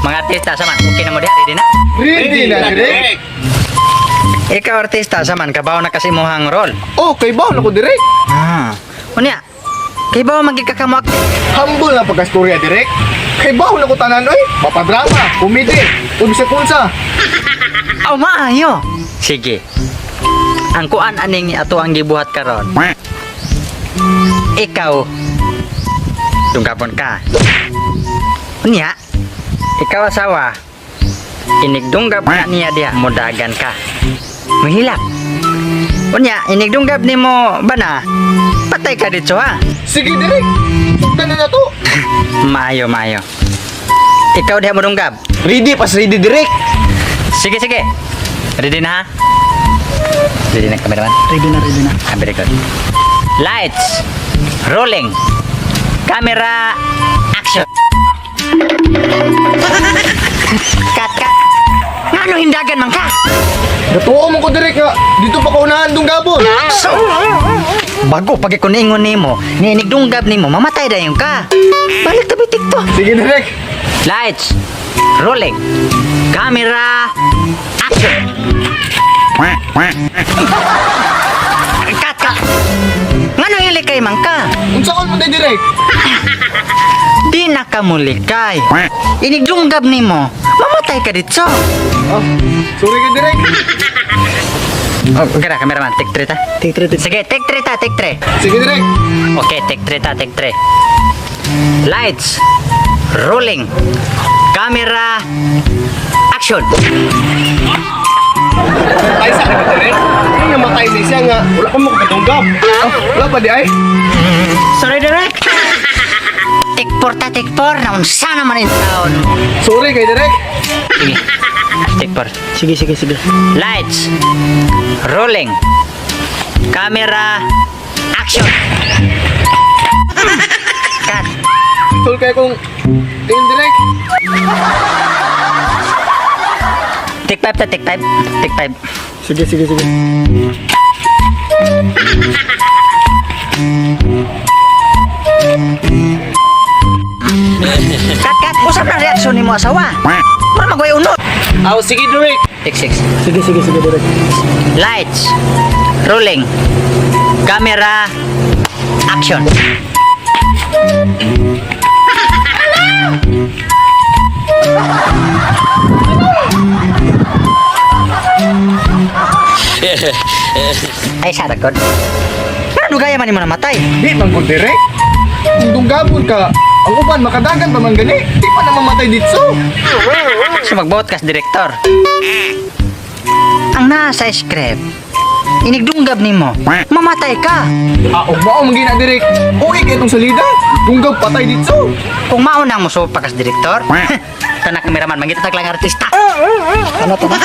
Mga artista sa man, okay na mo diha, ready na? Ready na, direk. Ikaw artista sa man, kabaw na kasi imuhang role. Oh, kay baw na ko, direk. Ah. Unya, kay baw magig ka kamo Humble na pagkastorya, direk. Kay baw na ko tanan oy. Mapadrama, komedi, ug bisag unsa. Aw, maayo. Sige. Ang kuan aning ato ang gibuhat karon. Ikaw dunggapon ka. Unya, ikaw asawa. Inigdunggab ka niya diha, mudagan ka. Muhilak. Unya, inigdunggab nimo bana. Patay ka dito ha. Sige, direk. Sugdan na to. Maayo, maayo. Ikaw diha modunggab. Ready pas ready, direk. Sige, sige. Ready na ha? Ready na, cameraman? Ready na, ready na. Ah, very good. Lights. Rolling. Camera. Action. Cut, cut. Ngano hindagan man ka? Natuo mo ko, direk, nga dito pa kaunahan dunggabon. So, bago pag ko niingon nimo, niinigdunggab nimo, mamatay dayon ka. Balik tabi TikTok. Sige, direk. Lights. Rolling. Camera. Action. Cut, cut. Ngano hilikay man ka? Unsa kon mo day, direk? Di na ka mulikay. Inigdunggab nimo, mamatay ka dito. Oh, sorry ka, direk. Oh, okay na, cameraman. Take 3 ta. Take three, take Sige, take 3 ta, take 3. Sige, direk. Okay, take 3 ta, take 3. Lights. Rolling. Camera. Action. Ay sa ka, direk. Ang namatay sa siya nga wala ka mo kadunggab. Oh, wala pa di ay. Sorry, direk. Take 4 ta, take 4. Naunsa naman in town. Sorry kay direk. Sige. Take 4. Sige, sige, sige. Lights. Rolling. Camera. Action. Cut. Tul kay kung tingin, direk. Take 5 ta, take 5. Take 5. Sige, sige, sige. Cut, cut. Usap na reaksyon ni mo asawa. Mura magway unod. Aw, sige, direk. Take 6. Sige, sige, sige, direk. Lights. Rolling. Camera. Action. Ay, sa record. Ano gaya man mo namatay? Di man ko, direk. Kung dunggabon ka, ang uban makadagan pa man gani. Di pa na mamatay dito. So magbuot kas direktor. Ang nasa script, inigdunggab nimo, mamatay ka. Ah, ug mao man gina, direk. Okay kay itong salida. Dunggab patay dito. Kung maunang mo supa kas direktor, tanak kameraman, mangita tag lang artista. Ano to na?